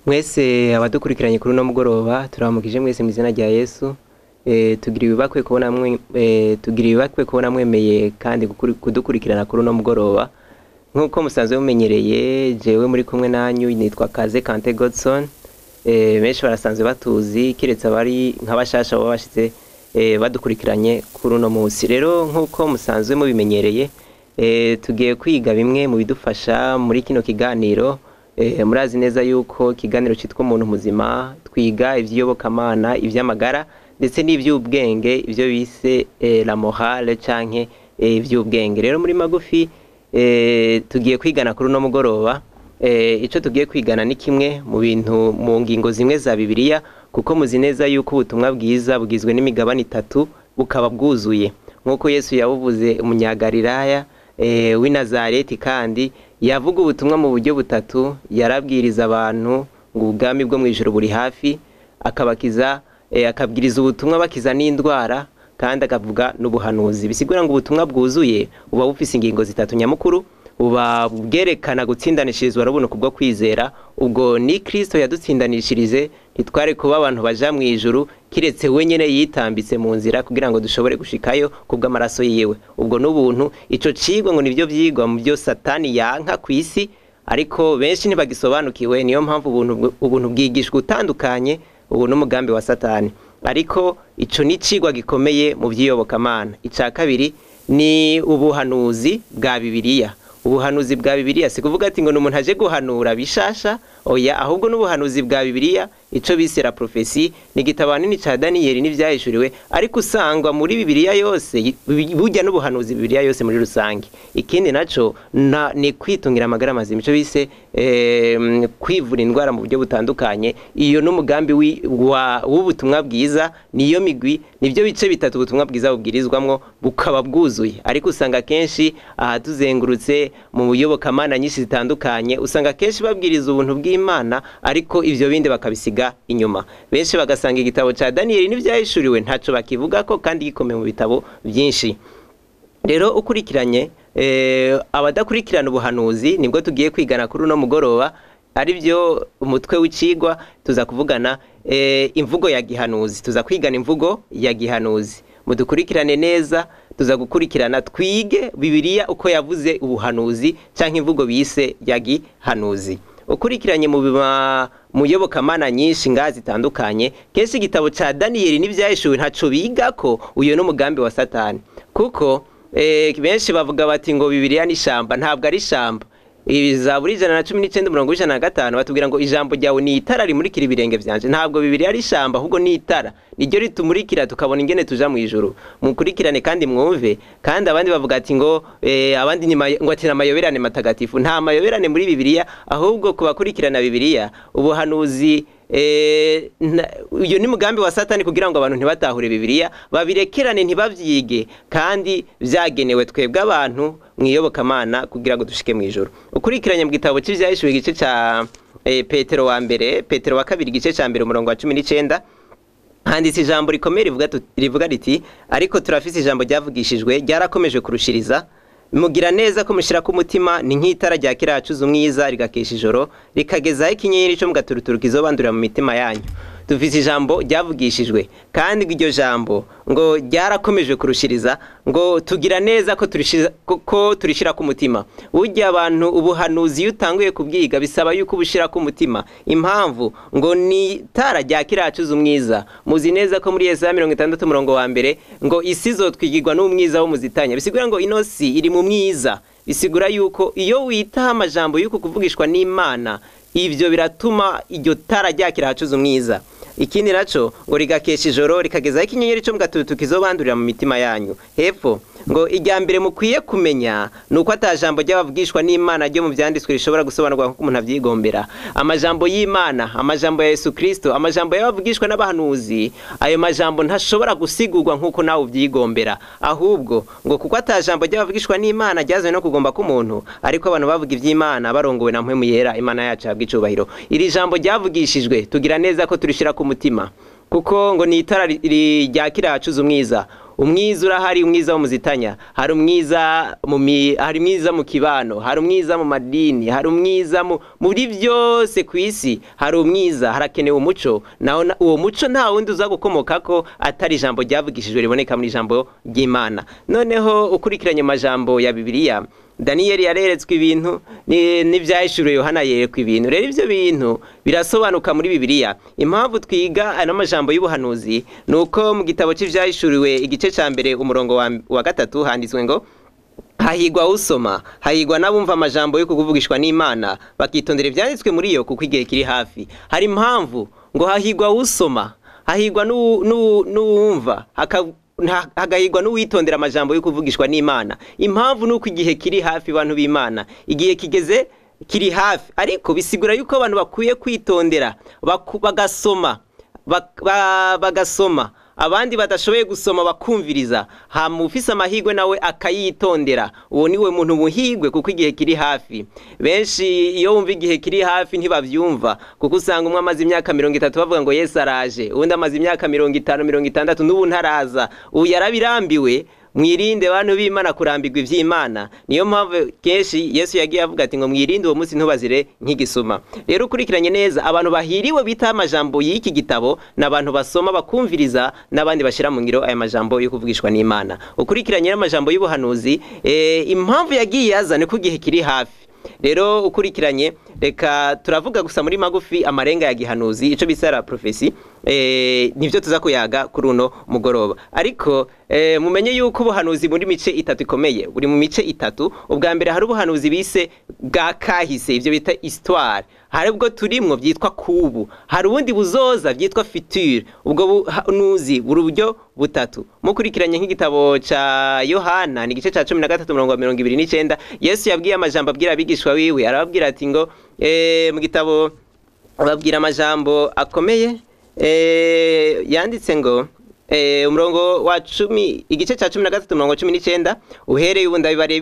Mwese abadukurikiranye kuri uno mugoroba, turamukije mwese mu izina rya Yesu. Tugira ibibakwe kubona mwemeye kandi kudukurikirana kuri uno mugoroba. Nk'uko musanzwe mumenyereye, jewe muri kumwe nanyu nitwa Kaze Kante Godson. Benshi barasanzwe batuzi, kiretse abari nk'abashasha baba bashitse badukurikiranye kuri uno munsi. Rero nk'uko musanzwe mubimenyereye, tugiye kwiga bimwe mu bidufasha muri kino kiganiro. Murazi neza yuko ikiganiro cyitwa Umuntu Muzima twiga ivy'iyobokamana, ivy'amagara ndetse n'ivy'ubwenge, ivyo bise la morale canke ivy'ubwenge. Rero muri magufi, tugiye kwigana kuri uno mugoroba. Ico tugiye kwigana ni kimwe mu bintu mu ngingo zimwe za Bibiliya, kuko muzi neza yuko ubutumwa bwiza bugizwe n'imigabane itatu bukaba bwuzuye, nk'uko Yesu yabuvuze umunyagalilaya w'i Nazareti, kandi yavuga ubutumwa mu buryo butatu. Yarabwiriza abantu ngo ubwami bwo mu ijuru buri hafi, akabakiza, akabwiriza ubutumwa bakiza n'indwara, kandi akavuga n'ubuhanuzi. Bisigura ngo ubutumwa bwuzuye buba bufise ingingo zitatu nyamukuru: buba bwerekana gutsindanishirizwa rubuntu kubwo kwizera. Ubwo ni Kristo yadutsindanishirije, ntitwari kuba abantu baja mu ijuru kiretse we nyene yitambitse mu nzira kugira ngo dushobore gushikayo kubw'amaraso yiwe. Ubwo n'ubuntu. Ico cigwa ngo nivyo vyigwa mu byo Satani yanka kw'isi, ariko benshi ntibagisobanukiwe. Niyo mpamvu ubuntu bwigishwa utandukanye, ubu n'umugambi wa Satani. Ariko ico ni icigwa gikomeye mu vy'iyobokamana. Ica kabiri ni ubuhanuzi bwa Bibiliya. Ubuhanuzi bwa Bibiliya si kuvuga ati ngo ni umuntu aje guhanura bishasha, oya, ahubwo n'ubuhanuzi bwa Bibiliya, ico bise la prophétie, ni igitabo ahanini ca Daniyeli n'ivyahishuriwe, ariko usangwa muri Bibiliya yose. Burya n'ubuhanuzi Bibiliya yose muri rusange. Ikindi naco ni kwitungira amagara mazima, ico bise kwivura indwara mu buryo butandukanye. Iyo n'umugambi w'ubutumwa bwiza. Niyo migwi, nivyo bice bitatu ubutumwa bwiza bubwirizwamwo bukaba bwuzuye. Ariko usanga kenshi aha tuzengurutse mu buyobokamana nyinshi zitandukanye, usanga kenshi babwiriza ubuntu bw'Imana, ariko ivyo bindi bakabisiga inyuma. Benshi bagasanga igitabo ca Daniyeli n'ivyahishuriwe ntaco bakivugako, kandi gikomeye mu bitabo byinshi. Rero ukurikiranye, abadakurikirana ubuhanuzi nibwo tugiye kwigana kuri uno mugoroba, aribyo umutwe w'icigwa. Tuza kuvugana imvugo ya gihanuzi, tuza kwigana imvugo ya gihanuzi. Mudukurikirane neza, tuza gukurikirana twige Bibiliya uko yavuze ubuhanuzi canke imvugo bise ya gihanuzi. Ukurikiranye mu muyobokamana nyinshi ngaha zitandukanye, kenshi igitabo ca Daniyeli n'Ivyahishuwe ntaco bigako. Uyo n'umugambi wa Satani, kuko benshi bavuga bati ngo Bibiliya ni ishamba. Ntabwo ari ishamba. Zaburi 119 umurongo w'105 batubwira ngo ijambo ryawe ni itara rimurikira ibirenge vyanje. Ntabwo Bibiliya ari ishamba, ahubwo ni itara, niryo ritumurikira tukabona ingene tuja mu ijuru. Mukurikirane kandi mwumve. Kandi abandi bavuga ati ngo abandi ni ngo ati amayoberane matagatifu. Nta mayoberane muri Bibiliya, ahubwo kubakurikirana Bibiliya, ubuhanuzi, uyu ni mugambi wa Satani kugira ngo abantu ntibatahure Bibiliya, babirekerane, ntibavyige, kandi vyagenewe twebwe abantu mwiyobokamana kugira ngo dushike mu ijuru. Ukurikiranye mu gitabo c'Ivyahishuwe, igice ca Petero wa mbere, Petero wa kabiri, igice ca mbere, umurongo wa 19, handitse ijambo rikomeye rivuga riti: "Ariko turafise ijambo ryavugishijwe, ryarakomeje kurushiriza. Mugira neza ko mushira ku mutima, ni nk'itara rya kiracuza umwiza, rigakesha ijoro, rikagezaho ikinyenyeri cyo mu gaturuturu kizobandurira mu mitima yanyu." Dufise ijambo ryavugishijwe, kandi iryo jambo ngo ryarakomeje kurushiriza, ngo tugira neza ko turishira ku mutima. Burya abantu, ubuhanuzi iyo utanguye kubwiga bisaba yuko ubushira ku mutima. Impamvu ngo ni itara rya kiracuza umwiza, muzi neza ko muri Yesaya 60 umurongo wa mbere ngo isi izotwigirwa n'umwiza wo muzitanya. Bisigura ngo ino si iri mu mwiza. Bisigura yuko iyo witaho amajambo y'uko kuvugishwa n'Imana, ivyo biratuma iryo tara ryakira hacuza umwiza. Ikindi naco ngo rigakesha ijoro, rikagezaho ikinyenyeri cyo mu gatutu kizobandurira mu mitima yanyu. Hepfo ngo irya mbere mukwiye kumenya ni uko ata jambo ry'abavugishwa n'Imana ryo mu vyanditswe rishobora gusobanurwa nk'uko umuntu avyigombera. Amajambo y'Imana, amajambo ya Yesu Kristo, amajambo y'abavugishwa n'abahanuzi, ayo majambo ntashobora gusigurwa nk'uko nawe uvyigombera. Ahubwo ngo kuko ata jambo ry'abavugishwa n'Imana ryazanywe no kugomba k'umuntu, ariko abantu bavuga ivy'Imana barongowe na Mpwemu Yera. Imana yacu yahabwa icubahiro. Iri jambo ryavugishijwe tugira neza ko turishira ku mutima, kuko ngo ni itara ryakira hacuza umwiza. Umwiza urahari, umwiza wo muzitanya, hari umwiza hari umwiza mu kibano, hari umwiza mu madini, hari umwiza muri byose ku isi, hari umwiza, harakenewe umuco. Naho uwo muco nta wundi uza gukomokako atari ijambo ryavugishijwe riboneka mu ijambo ry'Imana. Noneho ukurikiranye amajambo ya Bibiliya, Daniyeli yareretswe ibintu n'ivyahishuriwe Yohana yerekwa ibintu. Rero ivyo bintu birasobanuka muri Bibiliya. Impamvu twiga ano majambo y'ubuhanuzi ni uko mu gitabo c'ivyahishuriwe igice ca mbere umurongo wa 3 handitswe ngo: hahigwa usoma, hahigwa n'abumva amajambo yo kuvugishwa n'Imana, bakitondera ivyanditswe muri yo, kuko igihe kiri hafi. Hari impamvu ngo hahigwa usoma, hahigwa n'uwumva, hagahigwa n'uwitondera amajambo yo kuvugishwa n'Imana. Impamvu nuko igihe kiri hafi, bantu b'Imana, igihe kigeze kiri hafi. Ariko bisigura yuko abantu bakwiye kwitondera, bagasoma, bagasoma, abandi badashoboye gusoma bakumviriza, hama ufise amahirwe nawe akayitondera. Uwo niwe muntu muhigwe, kuko igihe kiri hafi. Benshi iyo wumva igihe kiri hafi ntibavyumva, kuko usanga umwe amaze imyaka 30 bavuga ngo Yesu araje, uwundi amaze imyaka 50, 60 n'ubu ntaraza, ubu yarabirambiwe. Mwirinde bantu b'Imana kurambirwa ivy'Imana. Niyo mpamvu kenshi Yesu yagiye avuga ati ngo mwirinde uwo munsi ntubazire nk'igisuma. Rero ukurikiranye neza, abantu bahiriwe bita amajambo y'iki gitabo n'abantu basoma bakumviriza n'abandi bashira mu ngiro aya majambo yo kuvugishwa n'Imana. Ukurikiranye n'amajambo y'ubuhanuzi, impamvu yagiye azane ko igihe kiri hafi. Rero ukurikiranye, reka turavuga gusa muri magufi amarenga ya gihanuzi, ico bita la prophecy, nivyo tuza kuyaga kuri uno mugoroba. Ariko mumenye yuko ubuhanuzi muri mice itatu ikomeye, buri mu mice itatu. Ubwa mbere hari ubuhanuzi bise bwa kahise, ivyo bita histoire. Hari ubwo turimwo byitwa kubu, hari ubundi buzoza byitwa future. Ubwo buhanuzi buri buryo butatu. Mukurikiranye nk'igitabo ca Yohana ni igice ca 13 umurongo wa 29, Yesu yabwiye amajambo abwira abigishwa wiwe, arababwira ati ngo mu gitabo ababwira amajambo akomeye, yanditse ngo umurongo wa 10, igice ca 13 umurongo wa 19, uhereye ubu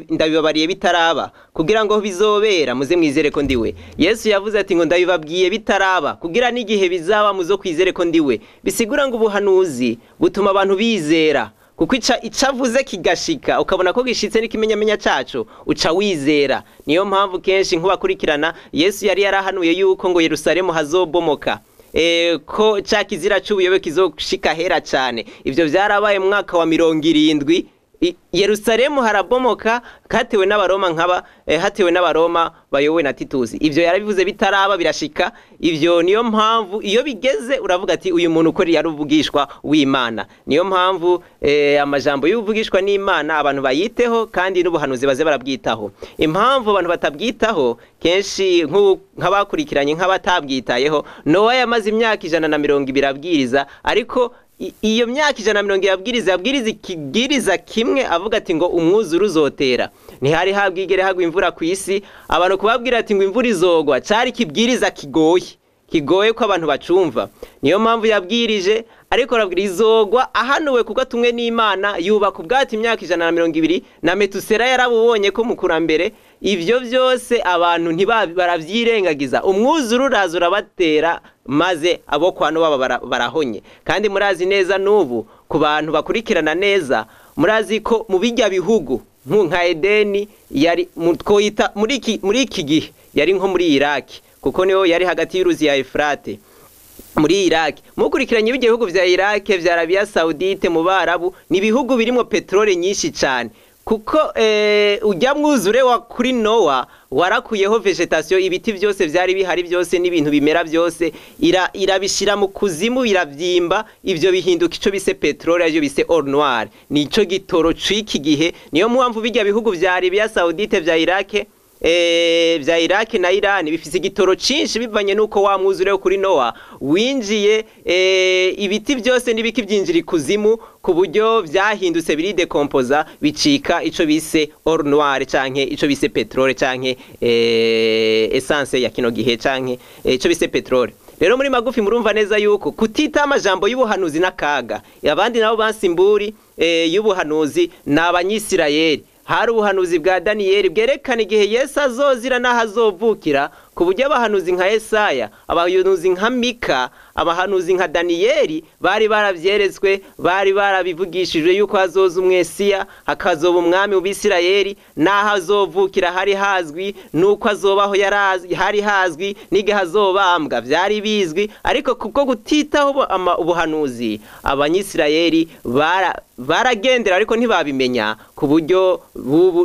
ndabibabariye bitaraba, kugira ngo bizobera muze mwizere ko ndiwe. Yesu yavuze ati ngo ndabibabwiye bitaraba, kugira n'igihe bizaba muzo kwizere ko ndiwe. Bisigura ngo ubuhanuzi butuma abantu bizera, kuko icavuze kigashika ukabona ko gishitse n'ikimenyamenya caco, uca wizera. Niyo mpamvu kenshi nk'ubakurikirana, Yesu yari yarahanuye yuko ngo Yerusalemu hazobomoka, ko ca kizira c'ubuyobe kizoshika hera cane. Ivyo vyarabaye mu mwaka wa 70, Yerusalemu harabomoka, hatewe n'Abaroma nkaba hatewe n'Abaroma bayobowe na Titusi. Ivyo yarabivuze bitaraba, birashika. Ivyo niyo mpamvu iyo bigeze uravuga ati uyu muntu uko yaruvugishwa w'Imana. Niyo mpamvu amajambo y'uvugishwa n'Imana abantu bayiteho, kandi n'ubuhanuzi baze barabwitaho. Impamvu abantu batabwitaho kenshi nk'abakurikiranye nk'abatabwitayeho, Nowa yamaze imyaka 120 abwiriza, ariko iyo myaka 120 yabwiriza, yabwiriza ikibwiriza kimwe avuga ati ngo umwuzure uzotera. Ntihari habwigere hagwa imvura ku isi, abantu kubabwira ati ngo imvura izogwa cari ikibwiriza kigoye, kigoye ko abantu bacumva. Niyo mpamvu yabwirije, ariko arabwira izogwa ahanuwe kuko atumwe n'Imana, yubaka ubwato imyaka 120, na Metusela yarabubonye ko mukurambere. Ivyo vyose abantu baravyirengagiza, umwuzure uraza urabatera, maze abo kwa Nowa barahonye. Kandi murazi neza n'ubu ku bantu bakurikirana neza, murazi ko mu bijya bihugu nka Edeni yari twoyita muri iki gihe yari nko muri Iraki, kuko niho yari hagati y'uruzi ya Efrate muri Iraki. Mukurikiranye ibyo bihugu vya Iraki, vya Arabia Saudite, mu Barabu, ni ibihugu birimo petrole nyinshi cyane, kuko ujya mwuzure wa kuri Nowa warakuyeho vegetation, ibiti byose vyari bihari byose n'ibintu bimera byose irabishira mu kuzimu, iravyimba, ivyo bihinduka ico bise petrole, arivyo bise or noir, nico gitoro c'iki gihe. Niyo mpamvu bijya bihugu vya Arabia Saudite, vya Iraki, vya Iraki na Iran bifise igitoro cinshi, bivanye nuko wa mwuzure kuri Nowa winjiye, ibiti byose n'ibiki byinjira ikuzimu, ku buryo vyahindutse biridekompoza bicika ico bise or noir, canke ico bise petrole, canke essence ya kino gihe, canke ico bise petrole. Rero muri magufi murumva neza yuko kutita amajambo y'ubuhanuzi n'akaga. Abandi nabo bansimburi y'ubuhanuzi n'abanyisirayeli. Hari ubuhanuzi bwa Daniyeli bwerekana igihe Yesu azozira n'aho azovukira. Ku buryo abahanuzi nka Yesaya, abahanuzi nka Mika, abahanuzi nka Daniyeli bari baravyeretswe, bari barabivugishijwe yuko hazoza umwesiya, hakazoba umwami mu Bisirayeli, n'aho azovukira hari hazwi, n'uko azobaho yarazwi, hari hazwi, n'igihe azobambwa vyari bizwi. Ariko kubwo gutitaho ubuhanuzi, abanyisirayeli baragendera ariko ntibabimenya, ku buryo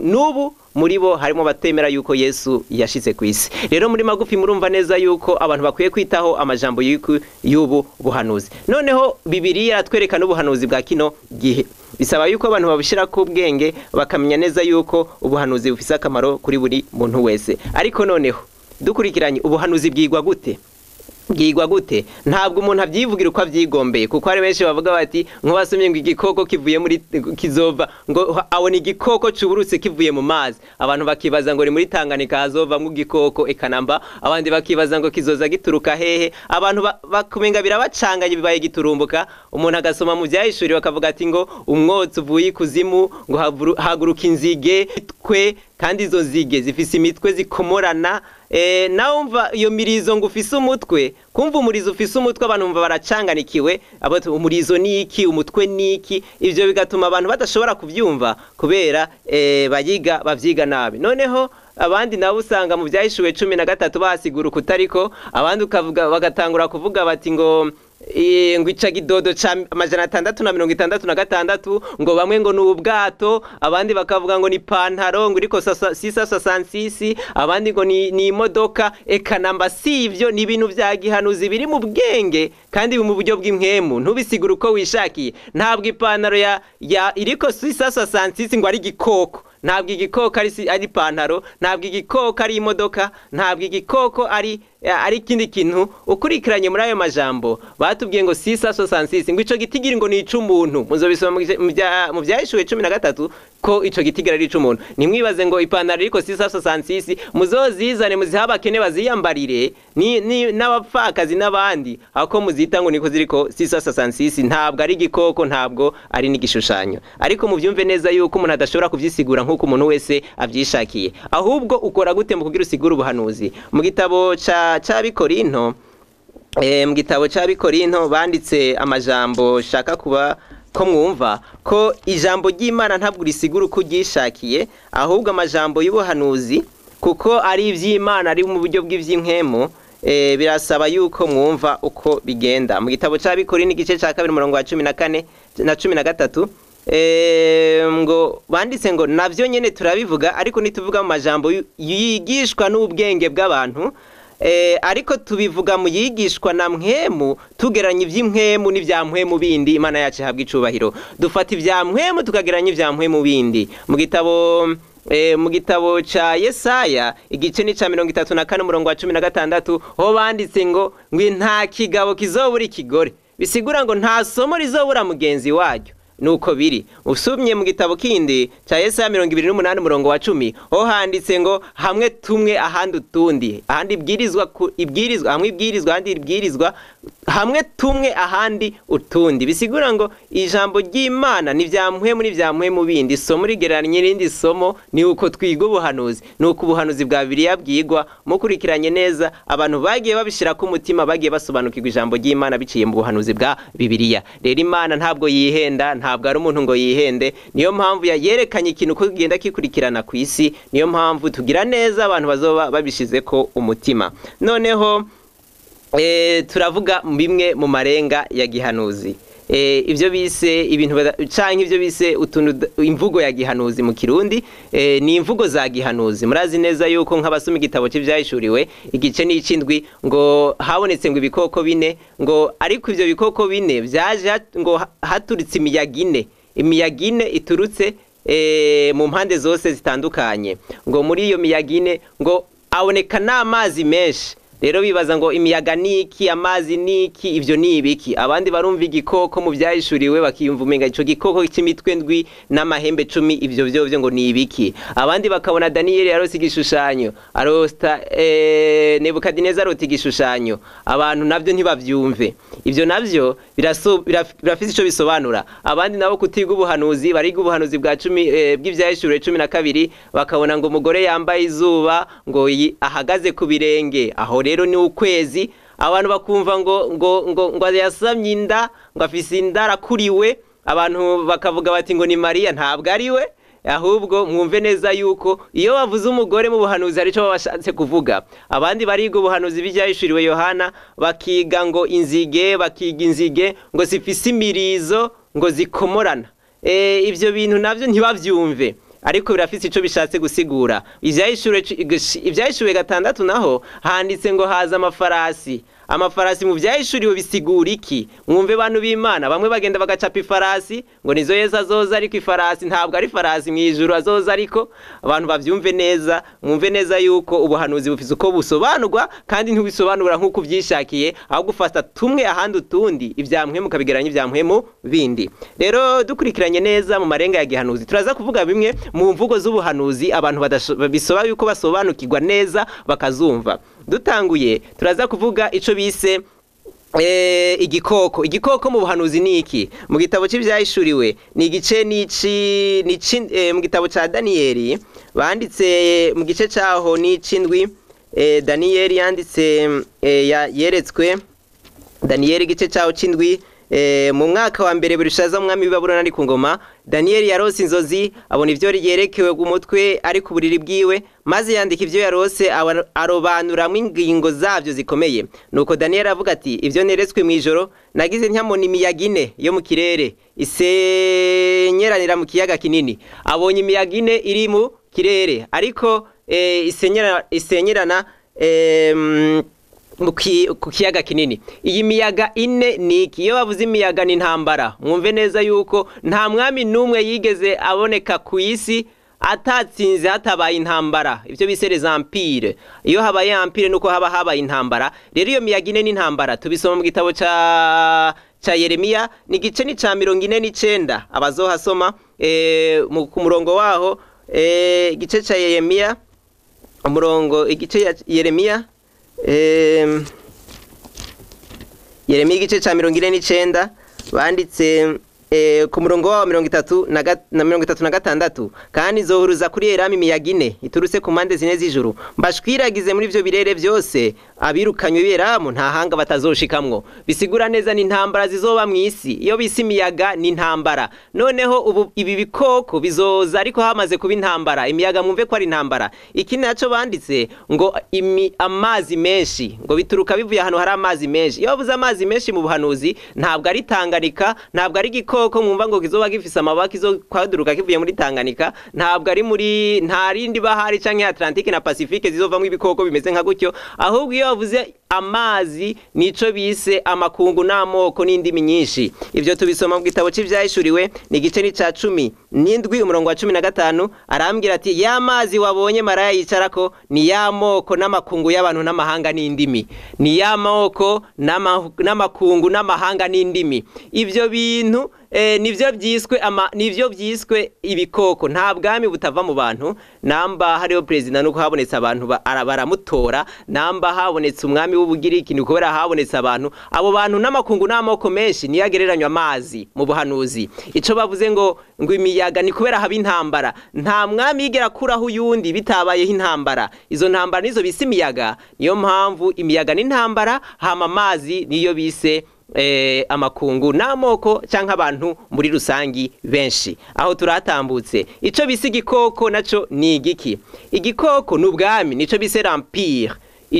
n'ubu muri bo harimo batemera yuko Yesu yashitse ku isi. Rero muri magufi murumva neza yuko abantu bakwiye kwitaho amajambo y'ubu buhanuzi. Noneho Bibiliya iratwereka n'ubuhanuzi bwa kino gihe. Bisaba yuko abantu babishira ku bwenge, bakamenya neza yuko ubuhanuzi bufise akamaro kuri buri muntu wese. Ariko noneho dukurikiranye, ubuhanuzi bwigwa gute? Bwigwa gute? Ntabwo umuntu avyivugira uko avyigombeye, kuko hari benshi bavuga bati nk'ubasomye ngo igikoko kivuye muri kizova, ngo abona igikoko cuburutse kivuye mu mazi, abantu bakibaza ngo ni muri Tanganyika hazovamwo igikoko ekanamba, abandi bakibaza ngo kizoza gituruka hehe. Abantu bakumenga birabacanganye, bibaye giturumbuka. Umuntu agasoma mu vyahishuri bakavuga ati ngo umwotsi uvuye ikuzimu, ngo haguruka inzige twe, kandi izo nzige zifise imitwe zikomorana. Nawe umva iyo mirizo ngo ufise umutwe, kumva umurizo ufise umutwe, abantu bumva baracanganikiwe, umurizo ni iki, umutwe ni iki? Ivyo bigatuma abantu badashobora kuvyumva kubera bayiga bavyiga nabi. Noneho abandi nabo usanga mu vyahishuwe 13 basigura ukutariko, abandi ukavuga bagatangura kuvuga bati ngo ngo ica gidodo ca 666, ngo bamwe ngo ni ubwato, abandi bakavuga ngo ni pantaro ngo iriko 666, abandi ngo ni imodoka. Eka namba si ivyo, ni ibintu vya gihanuzi biri mu bwenge kandi mu buryo bw'impwemu, ntubisigure uko wishakiye. Ntabwo ipantaro ya iriko 666 ngo ari igikoko, ntabwo igikoko ari ipantaro, ntabwo igikoko ari imodoka, ntabwo igikoko ari ikindi kintu. Ukurikiranye muri ayo majambo batubwiye ngo 666, ngo ico gitigiri ngo ni ic'umuntu. Muzobisoma mu vyahishuwe 13 ko ico gitigiri ari ic'umuntu. Nimwibaze ngo ipantaro iriko 666 muzozizane muzihe abakene baziyambarire n'abapfakazi n'abandi, ako muzita ngo niko ziriko 666. Ntabwo ari igikoko, ntabwo ari n'igishushanyo. Ariko muvyumve neza yuko umuntu adashobora kuvyisigura nk'uko umuntu wese avyishakiye. Ahubwo ukora gute mu kugira usigure ubuhanuzi? Mu gitabo c'Abikorinto, mu gitabo c'Abikorinto banditse amajambo shaka kuba ko mwumva ko ijambo ry'Imana ntabwo risigura uko ryishakiye, ahubwo amajambo y'ubuhanuzi kuko ari ivy'Imana, ari mu buryo bw'ivy'impwemu, birasaba yuko mwumva uko bigenda. Mu gitabo c'Abikorinto igice ca 2 umurongo wa 14 na 13, ngo banditse ngo navyo nyene turabivuga, ariko ntituvuga mu majambo yigishwa n'ubwenge bw'abantu, ariko tubivuga mu yigishwa na mpwemu, tugeranya ivy'impwemu n'ivya mpwemu bindi. Imana yacu ihabwa icubahiro. Dufata ivya mpwemu tukageranya ivya mpwemu bindi. Mu gitabo ca Yesaya igice ni ca 34 umurongo wa 16, ho banditse ngo nta kigabo kizobura ikigore, bisigura ngo nta somo rizobura mugenzi waryo. Nuko biri. Usumye mu gitabo kindi ca Yesaya 28 umurongo wa 10, ho handitse ngo hamwe tumwe ahandi utundi, ahandi ibwirizwa ibwirizwa, hamwe ibwirizwa ahandi ibwirizwa, hamwe tumwe ahandi utundi. Bisigura ngo ijambo ry'Imana ni vya mpwemu ni vya mpwemu bindi. Somo rigereranye n'irindi somo, ni uko twiga ubuhanuzi, ni uko ubuhanuzi bwa Bibiliya bwigwa mukurikiranye neza. Abantu bagiye babishira ku mutima, bagiye basobanukirwa ijambo ry'Imana biciye mu buhanuzi bwa Bibiliya. Rero Imana ntabwo yihenda, ntabwo ari umuntu ngo yihende. Niyo mpamvu yayerekanye ikintu ko kigenda kikurikirana ku isi, niyo mpamvu tugira neza abantu bazoba babishizeko umutima. Noneho turavuga bimwe mu marenga ya gihanuzi, ivyo bise ibintu canke ivyo bise utuntu imvugo ya gihanuzi mu Kirundi, ni imvugo za gihanuzi. Murazi neza yuko nk'abasoma igitabo c'Ivyahishuriwe igice n'icindwi ngo habonetse ngo ibikoko bine, ngo ariko ivyo bikoko bine vyaje ngo haturitse imiyaga ine, imiyaga ine iturutse mu mpande zose zitandukanye. Ngo muri iyo miyaga ine ngo aboneka n'amazi menshi. Rero bibaza ngo imiyaga niki, amazi niki, ivyo ni ibiki. Abandi barumva igikoko mu vyahishuriwe bakiyumva umenga ico gikoko cy'imitwe ndwi n'amahembe 10, ivyo vyovyo ngo ni ibiki. Abandi bakabona Daniyeli yarose igishushanyo, arosta Nebukadineza arota igishushanyo, abantu navyo ntibavyumve. Ivyo navyo birafise ico bisobanura. Abandi nabo kutiga ubuhanuzi, bariga ubuhanuzi bwa 10 bw'ivyahishuriwe 12, bakabona ngo umugore yambaye izuba ngo ahagaze ku birenge, aho rero ni ukwezi. Abantu bakumva ngo ngo ngo ngo yasamye inda, ngo afise inda arakuriwe, abantu bakavuga bati ngo ni Mariya, ntabwo ari we. Ahubwo mwumve neza yuko iyo bavuze umugore mu buhanuzi hari ico babashatse kuvuga. Abandi bariga ubuhanuzi bw'ivyahishuriwe Yohana, bakiga ngo inzige, bakiga inzige ngo zifise imirizo ngo zikomorana. Ivyo bintu navyo ntibavyumve, ariko birafise ico bishatse gusigura. Ivyahishuriwe 6 naho handitse ngo haza amafarasi. Amafarasi mu vyahishuriwe bisigura iki? Mwumve bantu b'Imana, bamwe bagenda bagacapa ifarasi ngo nizo Yesu azoza, ariko ifarasi ntabwo ari farasi mw'ijuru azoza. Ariko abantu bavyumve neza, mwumve neza yuko ubuhanuzi bufise uko busobanurwa, kandi ntibisobanura nk'uko uvyishakiye, ahubwo ufata tumwe ahandi utundi, ivyamwe mukabigeranya ivyamwe bindi. Rero dukurikiranye neza mu marenga ya gihanuzi, turaza kuvuga bimwe mu mvugo z'ubuhanuzi abantu bisoba yuko basobanukirwa neza bakazumva. Dutanguye turaza kuvuga ico bise igikoko. Igikoko mu buhanuzi ni iki? Mu gitabo cy'ivyahishuriwe ni igice nici mu gitabo ca Daniyeli banditse mu gice caho ni 7. Daniyeli yanditse yeretswe Daniyeli igice caho 7. Mu mwaka wa mbere Belishaza umwami w'i Babuloni ari ku ngoma, Daniyeli yarose inzozi, abona ivyo yerekewe ku mutwe ari ku buriri bwiwe, maze yandika ivyo yarose arobanuramwo ingingo zavyo zikomeye. Nuko Daniyeli avuga ati ivyo neretswe mw'ijoro nagize ntyamona imiyaga ine yo mu kirere isenyeranira mu kiyaga kinini. Abonye imiyaga ine iri mu kirere, ariko isenyerana ku kiyaga kinini. Iyi miyaga ine ni iki? Iyo bavuze imiyaga ni intambara. Mwumve neza yuko nta mwami n'umwe yigeze aboneka ku isi atatsinze hatabaye intambara, ivyo bise les empires. Iyo habaye empire nuko haba habaye intambara. Rero iyo miyaga ine ni intambara, tubisoma mu gitabo ca Yeremiya, ni igice ni ca 49, abazohasoma ku murongo waho, igice ca Yeremiya, umurongo igice ya Yeremiya, Yeremiya igice ca 49 banditse ku murongo wa 36, kandi zohuruza kuri Elamu imiyaga ine iturutse ku mpande zine z'ijuru, mbashwiragize muri ivyo birere vyose, abirukanywe b'Elamu nta hanga batazoshikamwo. Bisigura neza ni intambara zizoba mw'isi. Iyo bise imiyaga ni intambara. Noneho ubu ibi bikoko bizoza ariko hamaze kuba intambara. Imiyaga mwumve ko ari intambara. Iki naco banditse ngo amazi menshi, ngo bituruka bivuye ahantu hari amazi menshi. Iyo bavuze amazi menshi mu buhanuzi ntabwo ari Tanganyika, ntabwo ari igikoko mwumva ngo kizoba gifise amababa kizokwaduruka kivuye muri Tanganyika, ntabwo ari muri nta rindi bahari canke Atlantique na Pacifique zizovamwo ibikoko bimeze nka gutyo. Ahubwo iyo bavuze amazi nico bise amakungu n'amoko n'indimi nyinshi. Ivyo tubisoma mu gitabo c'ivyahishuriwe, ni igice ni ca 17 umurongo wa 15. Arambwira ati ya mazi wabonye maraya yicarako ni ya moko n'amakungu y'abantu n'amahanga n'indimi. Ni ya moko n'amakungu n'amahanga n'indimi. Ivyo bintu nivyo byiswe nivyo byiswe ibikoko. Nta bwami butava mu bantu. Namba hariho president nuko habonetse abantu baramutora, namba habonetse umwami w'Ubugiriki ni kubera habonetse abantu. Abo bantu n'amakungu n'amoko menshi niyo agereranywa amazi mu buhanuzi. Ico bavuze ngo imiyaga ni kubera haba intambara. Nta mwami yigera kuraho uyundi bitabayeho intambara. Izo ntambara nizo bise imiyaga. Niyo mpamvu imiyaga n'intambara, hama amazi niyo bise amakungu n'amoko canke abantu muri rusangi benshi. Aho turatambutse. Ico bise igikoko naco ni igiki? Igikoko ni ubwami, nico bise l'empire.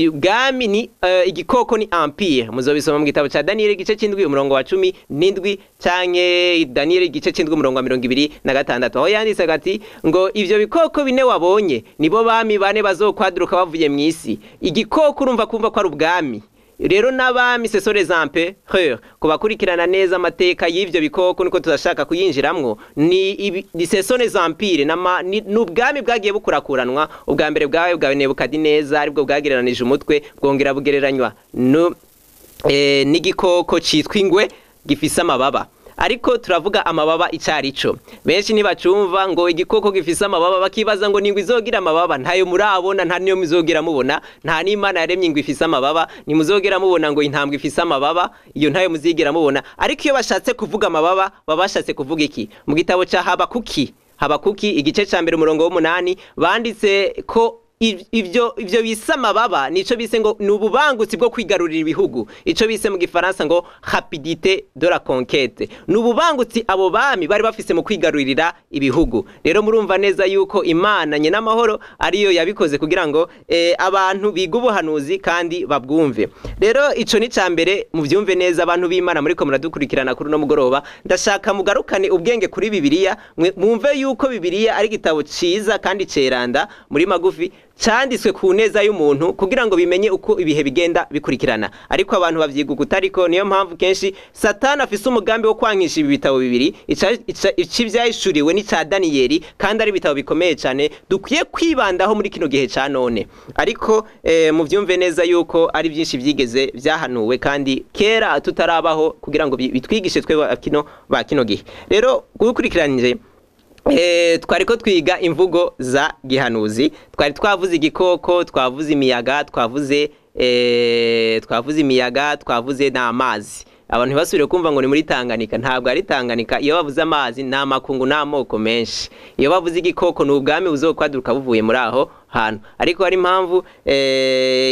Ubwami ni igikoko ni empire. Muzobisoma mu gitabo ca Daniel igice c'indwi umurongo wa 17 canke Daniel igice c'indwi umurongo wa 26, aho yanditse ati ngo ivyo bikoko bine wabonye nibo bami bane bazokwaduruka bavuye mw'isi. Igikoko urumva kumva ko ari ubwami. Rero n'abami, ce sont les empereurs. Kubakurikirana neza amateka y'ivyo bikoko, niko turashaka kuyinjiramwo, ni ce sont les empires, n'ubwami bwagiye bukurakuranwa. Ubwa mbere bwawe bwa Nebukadineza, aribwo bwagereranije umutwe, bwongera bugereranywa no n'igikoko citwa ingwe gifise amababa. Ariko turavuga amababa icarico, benshi ntibacumva ngo igikoko gifise amababa, bakibaza ngo ningwe izogira amababa. Ntayo murabona, nta niyo muzogira mubona, nta n'Imana yaremye ingwe ifise amababa. Ntimuzogera mubona ngo intambwe ifise amababa, iyo ntayo muzigera mubona. Ariko iyo bashatse kuvuga amababa, baba bashatse kuvuga iki? Mu gitabo ca Habakuki, Habakuki igice ca 1 umurongo w'8, banditse ko ivyo bise amababa nico bise ngo ni ububangutsi bwo kwigarurira ibihugu, ico bise mu gifaransa ngo rapidité de la conquête. Ni ububangutsi abo bami bari bafise mu kwigarurira ibihugu. Rero murumva neza yuko Imana nye n'amahoro ariyo yabikoze kugira ngo abantu biga ubuhanuzi kandi babwumve. Rero ico ni cambere, muvyumve neza abantu b'Imana muriko muradukurikirana kuri no mugoroba. Ndashaka mugarukane ubwenge kuri Bibiliya, mwumve yuko Bibiliya ari igitabo ciza kandi ceranda, muri magufi canditswe ku neza y'umuntu kugira ngo bimenye uko ibihe bigenda bikurikirana. Ariko abantu bavyiga ukutariko. Niyo mpamvu kenshi Satani afise umugambi wo kwankisha ibi bitabo bibiri, ic'ivyahishuriwe n'ica Daniyeli, kandi ari ibitabo bikomeye cane dukwiye kwibandaho muri kino gihe ca none. Ariko muvyumve neza yuko ari byinshi vyigeze vyahanuwe kandi kera tutarabaho, kugira ngo bitwigishe twe ba kino gihe. Rero gukurikiranije twariko twiga imvugo za gihanuzi, twari twavuze igikoko, twavuze imiyaga, twavuze imiyaga, twavuze n'amazi. Abantu ntibasubire kumva ngo ni muri Tanganyika, ntabwo ari Tanganyika. Iyo bavuze amazi ni amakungu n'amoko menshi. Iyo bavuze igikoko ni ubwami buzokwaduka buvuye muri aho hantu. Ariko hari impamvu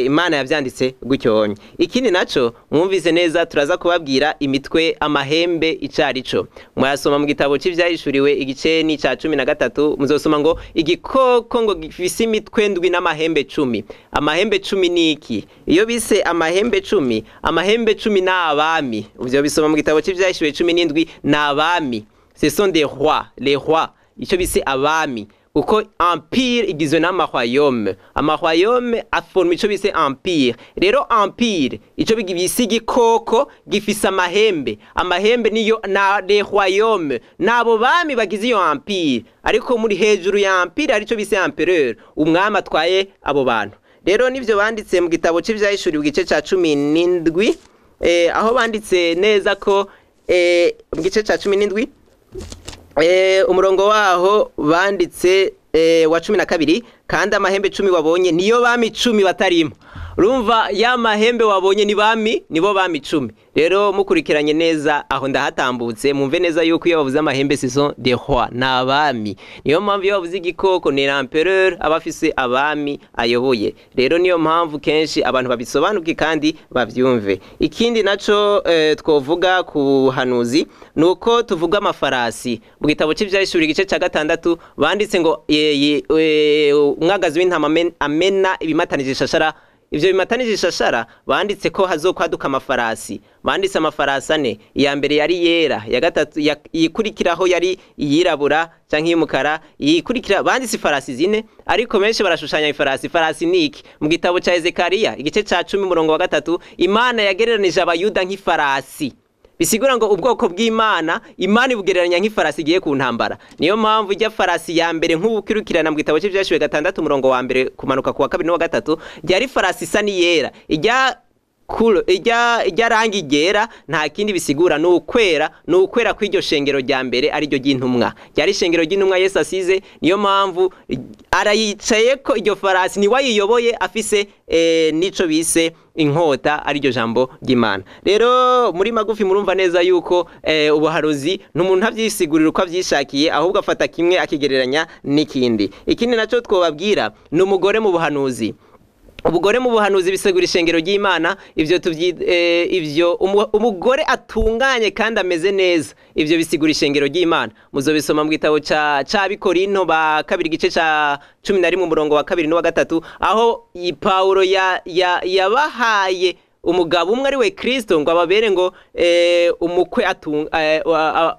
Imana yavyanditse gutyonye. Ikindi naco mwumvise neza, turaza kubabwira imitwe, amahembe icarico. Mwasoma mu gitabo c'ivyahishuriwe igice ni ca 13, muzosoma ngo igikoko ngo gifise imitwe 7 n'amahembe 10. Amahembe 10 ni iki? Iyo bise amahembe 10, amahembe 10 n'abami. Uvyo bisoma mu gitabo c'ivyahishuriwe 17, n'abami. Ce sont des rois, les rois. Ico bise abami, kuko empire igizwe n'amaroyaume, amaroyaume aforma ico bise empire. Rero empire, ico bise igikoko gifise amahembe, amahembe niyo na les royaumes, nabo bami bagize iyo empire. Ariko muri hejuru ya empire hari ico bise empereur, umwami atwaye abo bantu. Rero nivyo banditse mu gitabo c'ivyahishuriwe igice ca 17, aho banditse neza ko mu gice ca 17, umurongo waho banditse wa 12: kandi amahembe 10 wabonye niyo bami 10 batarimo. Urumva ya mahembe wabonye ni bami, nibo bami 10. Rero mukurikiranye neza aho ndahatambutse, mumve neza yuko iyo bavuze amahembe, ce sont des rois, n'abami. Niyo mpamvu iyo bavuze igikoko ni l'empereur, aba afise abami ayoboye. Rero niyo mpamvu kenshi abantu babisobanuke kandi bavyumve. Ikindi naco twovuga ku buhanuzi nuko tuvuga amafarasi. Mu gitabo c'ivyahishuriwe igice ca 6 banditse ngo umwagazi w'intama amena ibimatanije ishashara. Ivyo bimatanije ishashara, banditse ko hazokwaduka amafarasi. Banditse amafarasi ane: iya mbere yari yera, ya gatatu ikurikiraho yari iyirabura canke iy'umukara, iyikurikira. Banditse ifarasi zine, ariko benshi barashushanya ifarasi. Ifarasi ni iki? Mu gitabo ca Ezekariya igice ca 10 umurongo wa 3, Imana yagereranije abayuda nk'ifarasi. Bisigura ngo ubwoko bw'Imana, Imana ibugereranya nk'ifarasi igiye ku ntambara. Niyo mpamvu ijya farasi ya mbere nk'ubukirukirana mu gitabo cy'ivyashuwe 6 umurongo wa 1 kumanuka ku wa 2 n'uwa 3, ryari farasi isa n'iyera. Ijya rangi ryera nta kindi bisigura, ni ukwera, ni ukwera kw'iryo shengero rya mbere, ariryo ry'intumwa, ryari ishengero ry'intumwa Yesu asize. Niyo mpamvu arayicaye ko iryo farasi, ni wayiyoboye, afise nico bise inkota, ariryo jambo ry'Imana. Rero muri magufi murumva neza yuko ubuharuzi n'umuntu avyisigurira uko avyishakiye, ahubwo afata kimwe akigereranya n'ikindi. Ikindi naco twobabwira ni umugore mu buhanuzi. Ubugore mu buhanuzi bisegura ishengero ry'Imana. Ivyo ivyo umugore atunganye kandi ameze neza, ivyo bisigura ishengero ry'Imana. Muzobisoma mu gitabo ca c'Abikorinto ba kabiri igice ca 11 umurongo wa 2 n'uwa 3, aho Paulo yabahaye umugabo umwe ari we Kristo, ngo ababere ngo umukwe,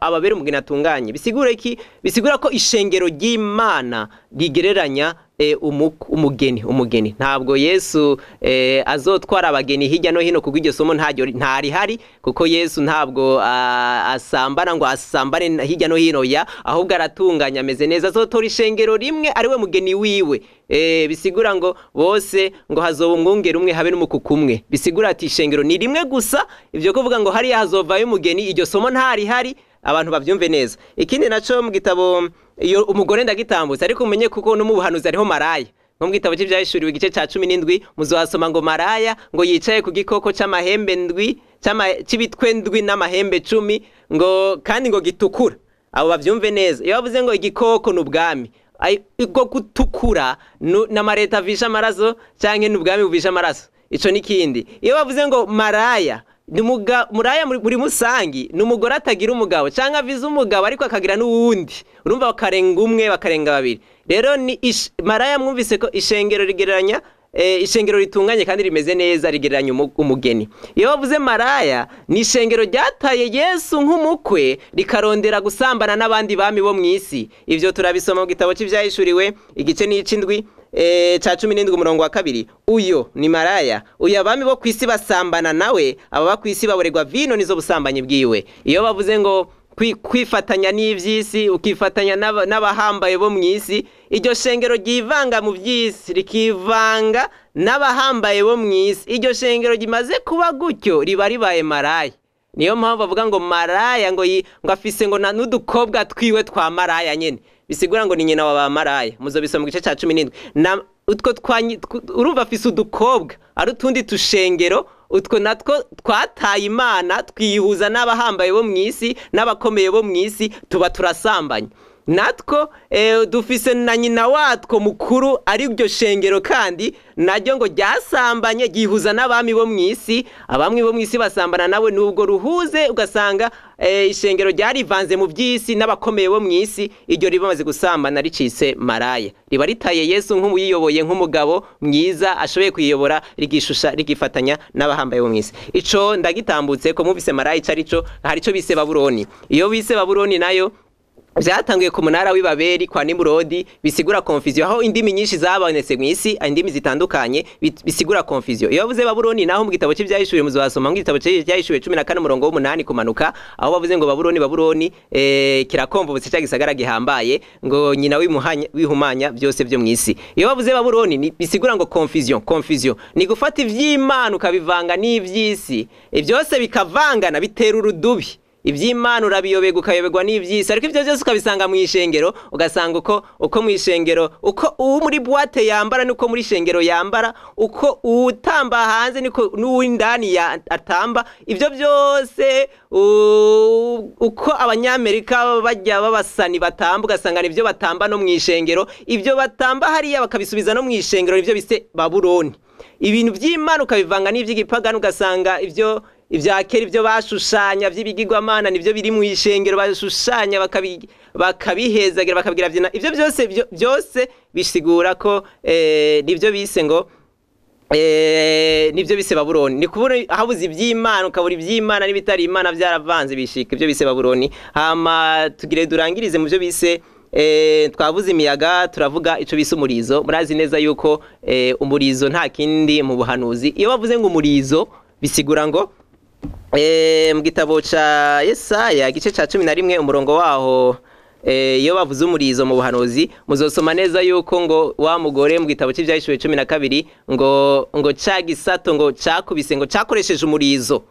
ababere umugeni atunganye. Bisigura iki? Bisigura ko ishengero ry'Imana rigereranya umugeni. Ntabwo Yesu azotwara abageni hirya no hino, kuko iryo somo ntarihari, kuko Yesu ntabwo asambana ngo asambane hirya no hino ya, ahubwo aratunganya ameze neza. Azotora ishengero rimwe ariwe mugeni wiwe. Bisigura ngo bose ngo hazoba umwungere umwe habe n'umukuku umwe. Bisigura ati ishengero ni rimwe gusa. Ivyo kuvuga ngo hariya hazovayo umugeni, iryo somo ntarihari, abantu bavyumve neza. Ikindi naco mu gitabo iyo umugore ndagitambutse, ariko umenye kuko no mu buhanuzi hariho maraya. Nko mu gitabo cy'ivyahishuriwe igice ca 17 muzohasoma ngo maraya ngo yicaye ku gikoko c'amahembe ndwi, c'ibitwe ndwi n'amahembe 10, ngo kandi ngo gitukura. Abo bavyumve neza. Iyo bavuze ngo igikoko n'ubwami, ubwo gutukura n'amareta avisha amaraso canke n'ubwami buvisha amaraso, ico nikindi. Iyo bavuze ngo maraya muraya muri musangi ni umugore atagira umugabo canke avize umugabo ariko akagira n'uwundi, urumva bakarenga umwe bakarenga babiri. Rero ni maraya mwumvise ko ishengero rigereranya ishengero ritunganye kandi rimeze neza rigereranya umugeni. Iyo bavuze maraya ni ishengero ryataye Yesu nk'umukwe rikarondera gusambana n'abandi bami bo mw'isi. Ivyo turabisoma mu gitabo cy'ivyahishuriwe igice n'icindwi ca 17 umurongo wa 2. Uyo ni maraya, uyo abami bo kwisi basambana nawe, ababa kwisi baboregwa vino nizo busambanyi bwiwe. Iyo bavuze ngo kwifatanya n'ivyisi, ukifatanya n'abahambaye bo mw'isi, iryo shengero ryivanga mu vyisi rikivanga n'abahambaye bo mw'isi, iryo shengero rimaze kuba gutyo riba ribaye maraya. Niyo mpamvu bavuga ngo maraya ngo afise ngo n'udukobwa twiwe twa maraya nyene, bisigura ngo ni nyina wa ba maraya. Muzobisoma mu gice ca 17. Na utwo urumva afise udukobwa ari utundi tushengero, utwo natwo twataye Imana twihuza n'abahambaye bo mw'isi n'abakomeye bo mw'isi, tuba turasambanye natwo. Dufise na nyina watwo mukuru ari iryo shengero, kandi naryo ngo ryasambanye ryihuza n'abami bo mw'isi, abamwe bo mw'isi basambana nawe. Nubwo ruhuze ugasanga ishengero ryarivanze mu by'isi n'abakomeye bo mw'isi, iryo ribamaze gusambana ricitse maraya, riba ritaye Yesu nk'umuyiyoboye nk'umugabo mwiza ashoboye kuyiyobora, rigishusha rigifatanya n'abahambaye bo mw'isi. Ico ndagitambutse ko mubise maraya ico arico. Hari ico bise Babuloni. Iyo bise Babuloni nayo vyatanguye ku munara w'Ibabeli kwa Nimurodi, bisigura confusion, aho indimi nyinshi zabonetse mw'isi, indimi zitandukanye bisigura confusion. Iyo bavuze Babuloni naho mu gitabo cy'ivyahishuriwe muzobasoma mu gitabo cy'ivyahishuriwe 14 umurongo w'umunani kumanuka, aho bavuze ngo Babuloni Babuloni kirakomvobotse cya gisagara gihambaye, ngo nyina wihumanya byose byo mw'isi. Iyo bavuze Babuloni bisigura ngo confusion. Confusion ni gufata ivy'Imana ukabivanga n'ivy'isi, byose bikavangana bitera urudubi. Ivy'Imana urabiyobega ukayobegwa n'ivy'isi, ariko ivyo byose ukabisanga mu ishengero, ugasanga uko mu ishengero uko uwo muri boîte yambara niko muri ishengero yambara, uko utamba hanze niko n'uwindani atamba. Ivyo byose uko abanyamerika bajya babasani batamba, ugasanga nivyo batamba no mu ishengero, ivyo batamba hariya bakabisubiza no mu ishengero, nivyo bise Babuloni. Ibintu vy'Imana ukabivanga n'ivy'igipagani, ugasanga ivyo ivyakera ivyo bashushanya vy'ibigirwamana nivyo biri mu ishengero bashushanya bakabihezagira bakabigira vyina. Ivyo byose byose bisigura ko nivyo bise ngo nivyo bise Babuloni. Ni kubona habuze ivy'Imana ukabura ivy'Imana n'ibitari Imana vyaravanze bishika ivyo bise Babuloni. Hama tugire durangirize mu byo bise twavuze imiyaga, turavuga ico bise umurizo. Murazi neza yuko umurizo nta kindi mu buhanuzi. Iyo bavuze ngo umurizo bisigura ngo mu gitabo ca Yesaya igice ca 11 umurongo waho, iyo bavuze umurizo mu buhanuzi muzosoma neza yuko ngo wa mugore mu gitabo cy'ivyahishuriwe 12 ngo ca gisato ngo cakubise ngo cakoresheje umurizo.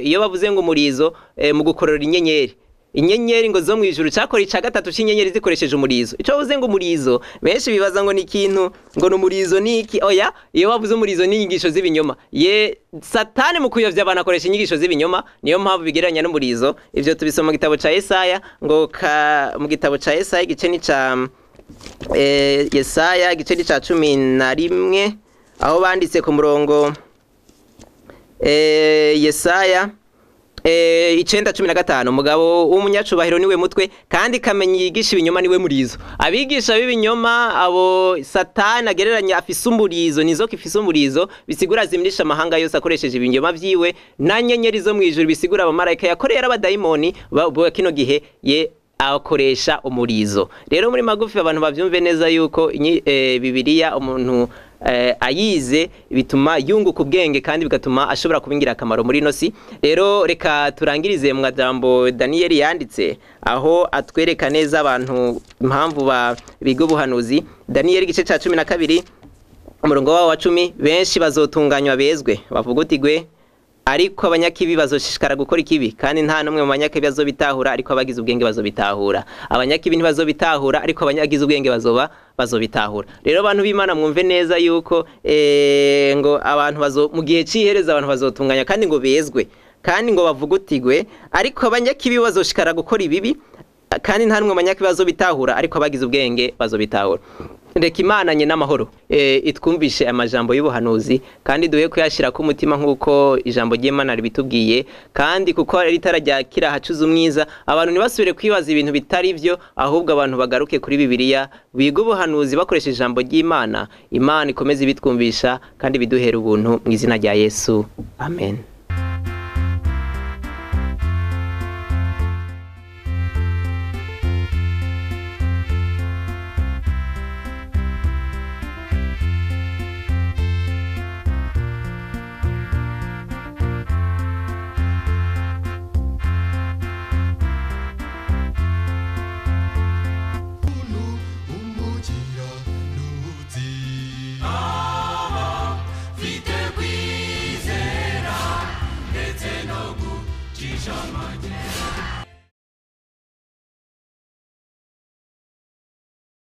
Iyo bavuze ngo umurizo mu gukorora inyenyeri, inyenyeri ngo zo mwijuru cakora ica gatatu c'inyenyeri zikoresheje umurizo. Ico bavuze ngo umurizo benshi bibaza ngo ni ikintu ngo n'umurizo niki. Oya, iyo bavuze umurizo ni inyigisho z'ibinyoma. Ye Satani mu kuyovya abantu akoresha inyigisho z'ibinyoma, niyo mpamvu bigereranya n'umurizo. Ivyo tubisoma mu gitabo ca Yesaya ngo mu gitabo ca Yesaya igice ni ca Yesaya igice ni ca 11 aho banditse ku murongo Yesaya 9:15 umugabo w'umunyacubahiro niwe mutwe kandi kamenyi yigisha ibinyoma niwe murizo. Abigisha b'ibinyoma abo Satani agereranya afise umurizo, nizo kifise umurizo bisigura zimirisha amahanga yose akoresheje ibinyoma vyiwe, na nyenyeri zo mwijuru bisigura abamarayika yakorera abadayimoni bo kino gihe ye Akoresha umurizo. Rero muri magufi, abantu bavyumve neza yuko Bibiliya umuntu ayize bituma yunguka ubwenge kandi bigatuma ashobora kuba ingirakamaro muri ino si. Rero reka turangirize mu majambo Daniyeli yanditse, aho atwereka neza abantu impamvu biga ubuhanuzi. Daniyeli igice ca 12, umurongo wawo wa 10: "Benshi bazotunganywa, bezwe, bavugutigwe, ariko abanyakibi bazoshishikara gukora ikibi, kandi nta n'umwe mu banyakibi bazobitahura, ariko abagize ubwenge bazobitahura." Abanyakibi ntibazobitahura, ariko abanyagize ubwenge bazobitahura. Rero abantu b'Imana, mwumve neza yuko ngo abantu bazo mu gihe c'ihereza abantu bazotunganya kandi ngo bezwe kandi ngo bavugutigwe, ariko abanyakibi bazoshikara gukora ibibi, kandi nta n'umwe mu banyakibi bazobitahura, ariko abagize ubwenge bazobitahura. Reka Imana nye n'amahoro itwumvishe amajambo y'ubuhanuzi kandi duhe kuyashyira ku mutima nk'uko ijambo ry'Imana ribitubwiye, kandi kuko ari itara ryakira hacuze umwiza, abantu ntibasubire kwibaza ibintu bitari byo, ahubwo abantu bagaruke kuri Bibiliya, biga ubuhanuzi bakoresheje ijambo ry'Imana. Imana ikomeze ibitwumvisha kandi biduhere ubuntu mu izina rya Yesu, amen. Umukiranutsi aba mfite kwizera ndetse no gucisha make.